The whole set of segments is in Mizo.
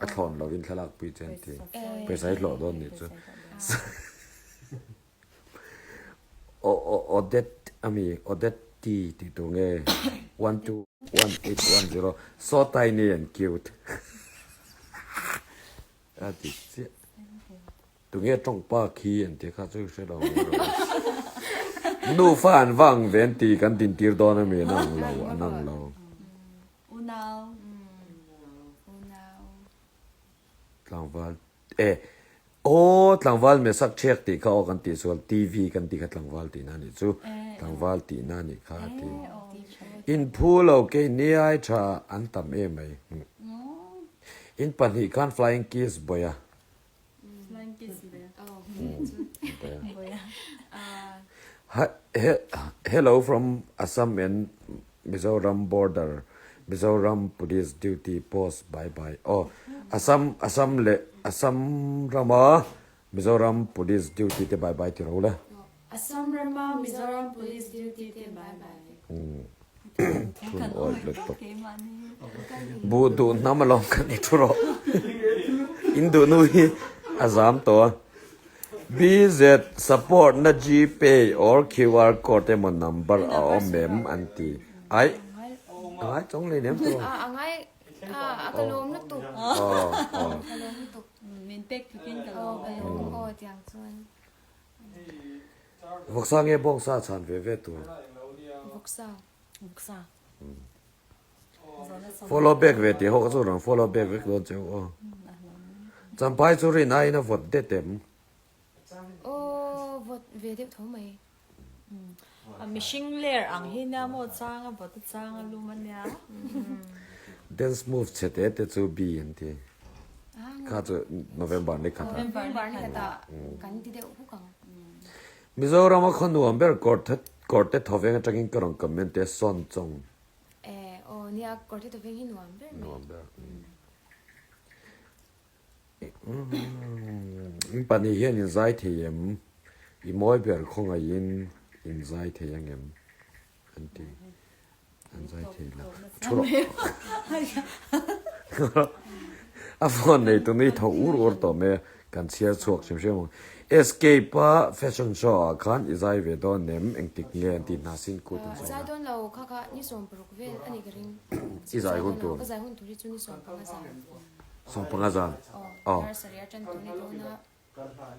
A thlawn lovin thlalak pui che an ti. Pawisa i hlawh dawn nih chu. Odette ami Odette T tih tur nge 121810 so tiny and cute a ti chiah. Tunge tawngpa khi an tih kha chu hre lo Nufa an va ang ve an ti kan dintir dawn ami an ang lo an ang lo. Unau. Unau. Tlangval e aw tlangval mesak ṭhiak tih kha aw kan tih sual TV kan tih kha tlangval tihna anih chu tlangval tihna anih kha a ti. Inphu lo kei niai ṭha an tam em mai. In pahnih khan flying kiss bawih a. Hello from Assam and Mizoram border Mizoram police duty post bye bye aw Assam Assam leh Assam rama Mizoram police duty te bye bye ti ro le. Assam rama Mizoram police duty te bye bye. Thun awih lutuk. Buh duh hnam alawm kan ni thu rawh. In duh nu hi a zam tawh a. BZ support na Gpay or QR code emaw number a awm em an ti. Ai a ngai chawng lei nem tawh. A ngai a ka lawm lutuk. Ka lawm lutuk. Min pek tukin ka lawm e. Aw tiang chuan. Vawksa nge bawngsa chhan ve ve tur? Vawksa. Vawksa. Follow back ve tih ho kha chu rawn follow back vek dawn cheu aw. Champhai chu rin aiin a vawt det em? Aw vawt ve deuh tho mai. A mihring ler ang hi nia maw chang a vawt a chang a lum a nia. Dance move chhe te te chu bi an ti. Kha chu November ni khat ah. November ni khat ah kan ti deuh huk ang. Mizoram a khaw nuam ber kawrte thawveng atangin ka rawn comment e sawn chawng. Eh aw nia kawrte thawveng hi nuam ber mai. Nuam ber. In pahnih hian in zai thei em? I mawi ber khawngaihin in zai thei ang em? An ti. An zai thei lo. Thu rawh. A phone nei tu nui tho ur ur tawh mai a, kan chhiar chhuak hrim hrim ang. Escape a fashion show ah khan i zai ve dawn em? Engtik nge an ti hna sin kut an sawi na. Zai dawn lo kha kha ni 16 vel a ni ka ring. I zai hun tur. Ka zai hun tur hi chu ni 15 zan. 15 zan. Aw, dar sarih a tan tur ni dawn a.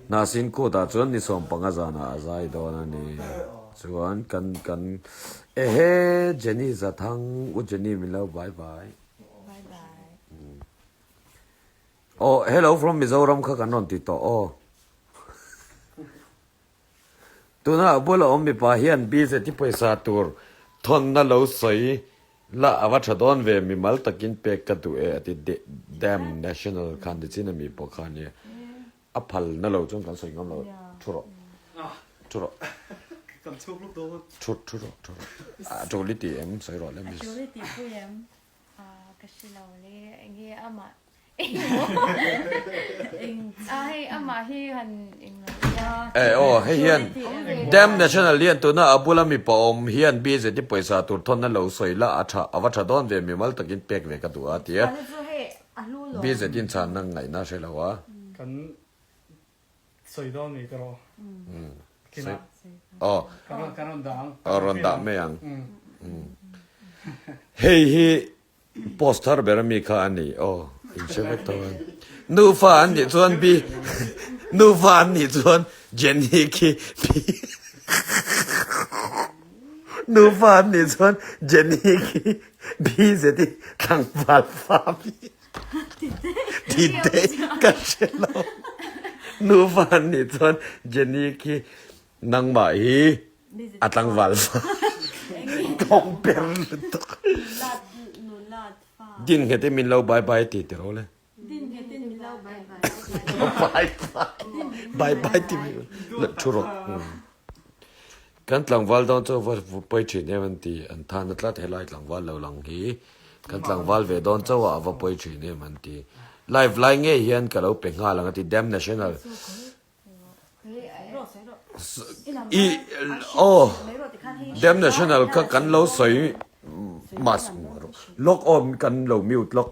Hnahsin kutah chuan ni 15 zanah a zai dawn a ni. Chuan kan kan ehe Jenny Zathang u Jenny min lo bye bye. Bye bye. Aw hello from Mizoram kha kan rawn ti tawh aw. Tuna a bula awm mipa hian BZ pawisa tur thawnna lo sawi la a va tha dawn ve mimal takin pek ka duh e a ti Dam National khan nichin ami pawh kha ania a phal na lo chuan kan sawi ngam lo thu rawh thu rawh thu thu rawh thu rawh a tul i ti em sawi rawh le miss. A tul i ti pui em? Ka hre lo le enge amah a hei amah hi han englo ila. E aw hei hian Dam National hian tuna a bula mipa awm hian BJP pawisa tur thawn a lo sawi la a tha a va tha dawn ve mimal takin pek ve ka duh a ti a BJP in chhanna ngaihna a hre lo a. Kan sawi dawn mi ka rawh. Kina. Aw. Kan rawn dah ang. Aw rawn dah mai ang. Hei hi post thar ber ami kha a ni aw in hre vek tho ang. Nufa an nih chuan bi nufa an nih chuan Jenny khi bi nufa an nih chuan Jenny khi bi zeti tlangval fa mi. Tite ka hre lo. Nufa an nih chuan Jenny khi nangmah hi a tlangval fa tawng ber lutuk. Din nghet in min lo bye bye ti ti ro le. Bye bye. Bye bye ti mi thu rawh. Kan tlangval dawn chu va pawi thin em an ti. An than a tlat helai tlangval lo lang hi. Kan tlangval ve dawn chauh a a va pawi thin em an ti. Live lai ngei hian ka lo pe nghal ang a ti Dam National. I aw Dam National kha kan lo sawi mas lawk aw kan lo mute lawk.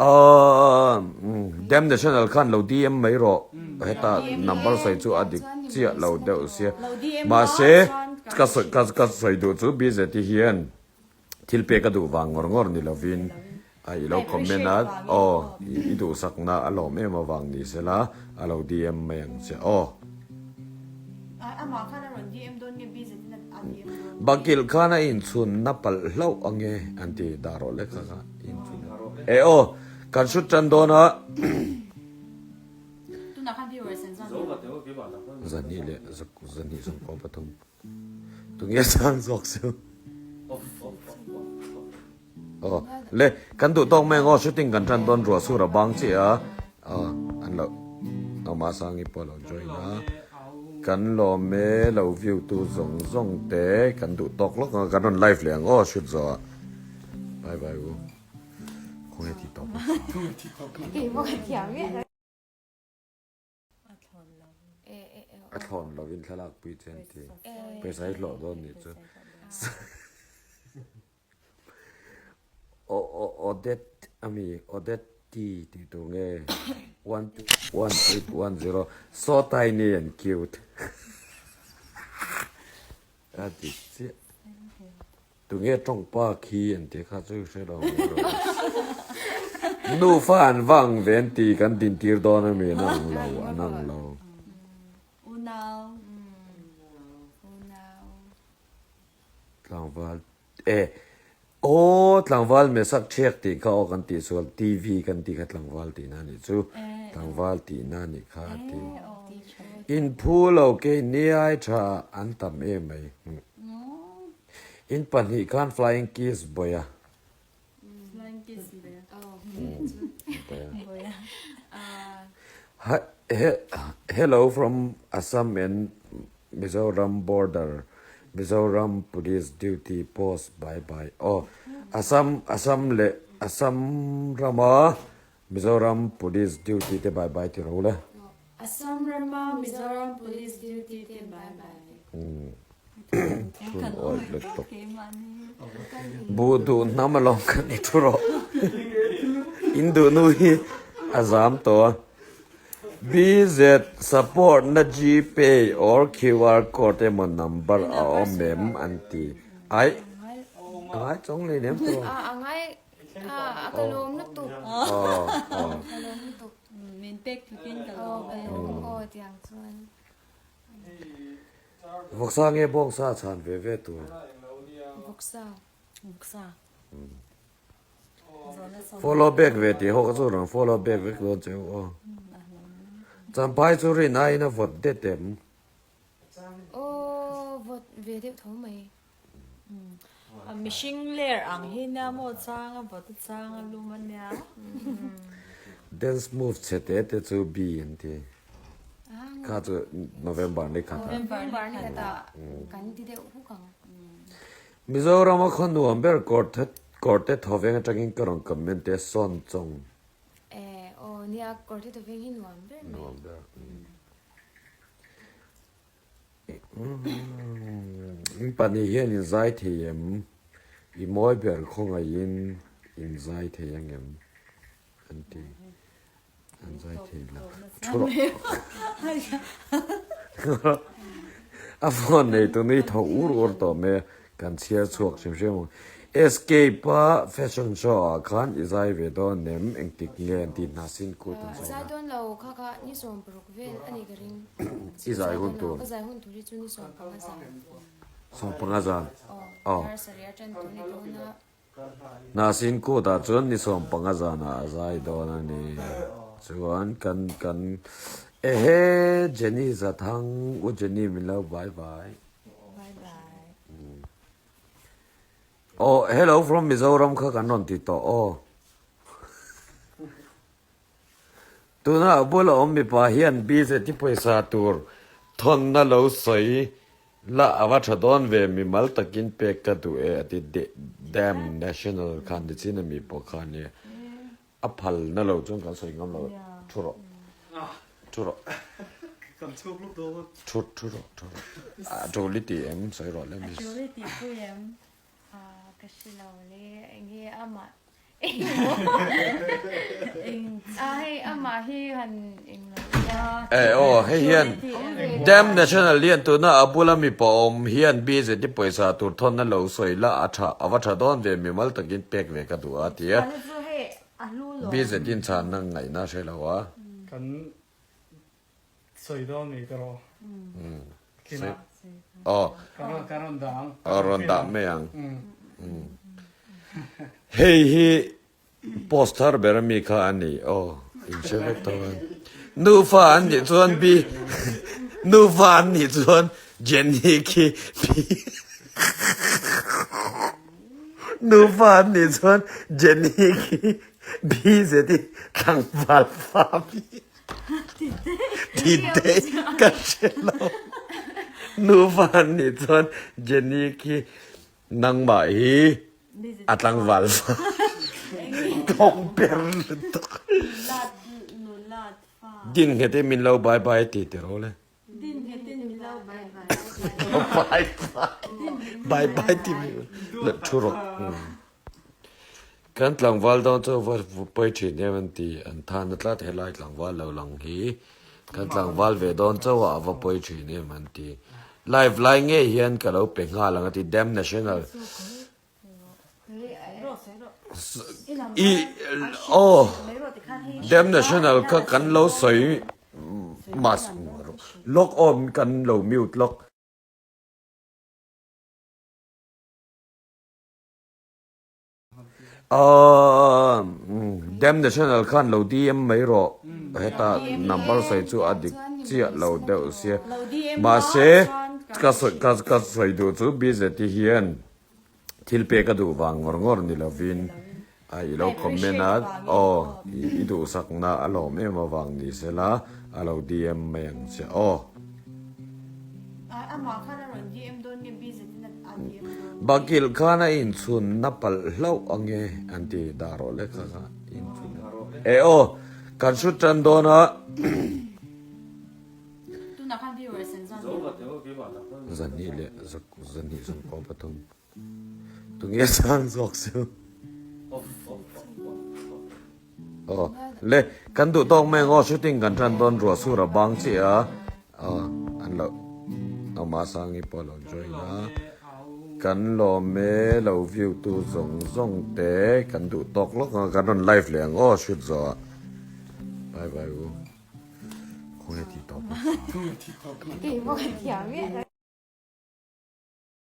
Aaa Dam National khan lo DM mai rawh heta number sawi chu a dik chiah lo deuh sia mahse ka sawi ka ka sawi duh chu BJT hian thil pek a duh vang ngawr ngawr ni lovin a i lo comment a aw i duhsakna a lawm em avang ni sela a lo DM mai ang che aw. Bakilh khan a inchhunna palh hlauh ange an ti dah rawh le kha kha inchhun e aw kan hrut tan dawn a zahnih leh zahnih sawmkaw pathum tunge sang zawk chu aw le kan duh tawk mai ang aw shooting kan tan dawn ruah sur a bang chiah a aw an lo amah sangi pawh a lo join a kan lawm e lo view tu zawng zawng te kan duh tawk lawk ang a kan rawn live leh ang aw shoot zawh ah bye bye u khawnge tih tawp ang. A thlawn lovin thlalak pui che an ti. Pawisa hi hlawh dawn nih chu. Odette ami Odette T tih tur nge 1810 so tiny and cute. A dik chiah. Tunge tawng pa khi an tih kha chu hre lo mai rawh. Nufa an va ang ve an ti kan din tir dawn ami an ang lo an ang lo. Unau. Tlangval e aw tlangval mesak ṭhiak tih kha aw kan tih sual TV kan tih kha tlangval tihna anih chu tlangval tihna anih kha a ti. Inphu lo kei niai ṭha an tam em mai. In pahnih khan flying kiss bawih a. Flying kiss bawih a. Bawih a. Hello from Assam and Mizoram border Mizoram police duty post bye bye aw Assam Assam leh Assam rama Mizoram police duty te bye bye ti ro le. Assam rama Mizoram police duty te bye bye. Thun awih lutuk. Buh duh hnam alawm kan i thu rawh. In duh nu hi a zam tawh a. BZ support na Gpay or QR code emaw number a awm em an ti. Ai a ngai chawng lei nem tawh. A ngai a ka lawm lutuk. Ka lawm lutuk. Min pek tlukin ka lawm e. Aw tiang chuan. Vawksa nge bawngsa chhan ve ve tur? Vawksa. Vawksa. Follow back ve tih ho kha chu rawn follow back vek dawn che u aw. Champhai chu rin aiin a vawt det em? Aw vawt ve deuh tho mai. Mihring ler ang hi nia maw chang a vawt a chang a lum a nia. Dance move chhe te te chu bi an ti. Kha chu November ni khat ah. November ni khat ah kan ti deuh huk ang. Mizoram a khaw nuam ber kawrte thawveng atangin ka rawn comment e sawn chawng. Eh aw nia kawrte thawveng hi nuam ber mai. Nuam ber. In pahnih hian in zai thei em? I mawi ber khawngaihin in zai thei ang em? An ti. An zai thei lo. Thu rawh. A phone nei tu nui tho ur ur tawh mai a. Kan chhiar chhuak hrim hrim ang. Escape a fashion show ah khan i zai ve dawn em? Engtik nge an ti hna sin kut an sawi na. Zai dawn lo kha kha ni 16 vel a ni ka ring. I zai hun tur. Ka zai hun tur hi chu ni 15 zan. 15 zan. Aw. Dar sarih a tan tur ni dawn a. Hna sin kut ah chuan ni 15 zanah a zai dawn a ni. Chuan kan kan ehe Jenny Zathang u Jenny min lo bye bye. Bye bye. Aw hello from Mizoram kha kan rawn ti tawh aw. Tuna a bula awm mipa hian BJT pawisa tur thawnna lo sawi la a va tha dawn ve mimal takin pek ka duh e a ti Dam National khan nichin ami pawh kha nia a phal na lo chuan kan sawi ngam lo thu rawh thu rawh thu thu rawh thu rawh a tul i ti em sawi rawh le miss. A tul i tih pui em? Ka hre lo le enge amah. A hei amah hi han eng lo ila. E aw hei hian Dam National hian tuna a bula mipa awm hian BZT pawisa tur thawn a lo sawi la a tha a va tha dawn ve mimal takin pek ve ka duh a ti a. BZT in chhanna ngaihna a hre lo a. Kan Sawi dawn mi ka rawh. Kinah. Aw. Ka rawn dah ang. Aw rawn dah mai ang. Hei hi post thar ber ami kha a ni. Aw in hre vek tho ang. Nufa an nih chuan bi nufa an nih chuan Jenny khi bi nufa an nih chuan Jenny khi bi zeti tlangval fa mi. Tite ka hre lo. Nufa an nih chuan Jenny khi nangmah hi a tlangval fa tawng ber lutuk. Din nghet in min lo bye bye ti ti rawh le. Bye bye. Bye bye ti mi thu rawh. Kan tlangval dawn chu va pawi thin em an ti an than a tlat helai tlangval lo lang hi kan tlangval ve dawn chauh a va pawi thin em an ti live lai ngei hian ka lo pe nghal ang a ti Dam National I aw Dam National kha kan lo sawi mas lawk awm kan lo mute lawk. Dam National khan lo DM mai rawh heta number sawi chu a dik chiah lo deuh sia mahse ka sawi ka ka sawi duh chu BZT hian thil pek a duh vang ngawr ngawr ni lovin a i lo comment a aw i duhsakna a lawm em avang ni sela a lo DM mai ang che aw. Bakilh khan a inchhun na palh hlauh ange an ti dah rawh le kha kha inchhun e aw kan hrut tan dawn a zahnih leh zahnih zawngkaw pathum. Tunge sang zawk chu. Aw le kan duh tawk mai ang aw shooting kan tan dawn ruah sur a bang chiah a aw an lo ama sangi pawh a lo join a kan lawm e lo view tu zawng zawng te kan duh tawk lawk ang a kan rawn live leh ang aw shoot zawh ah bye bye u. Khawnge tih tawp a. Keimah ka thiam miah lo.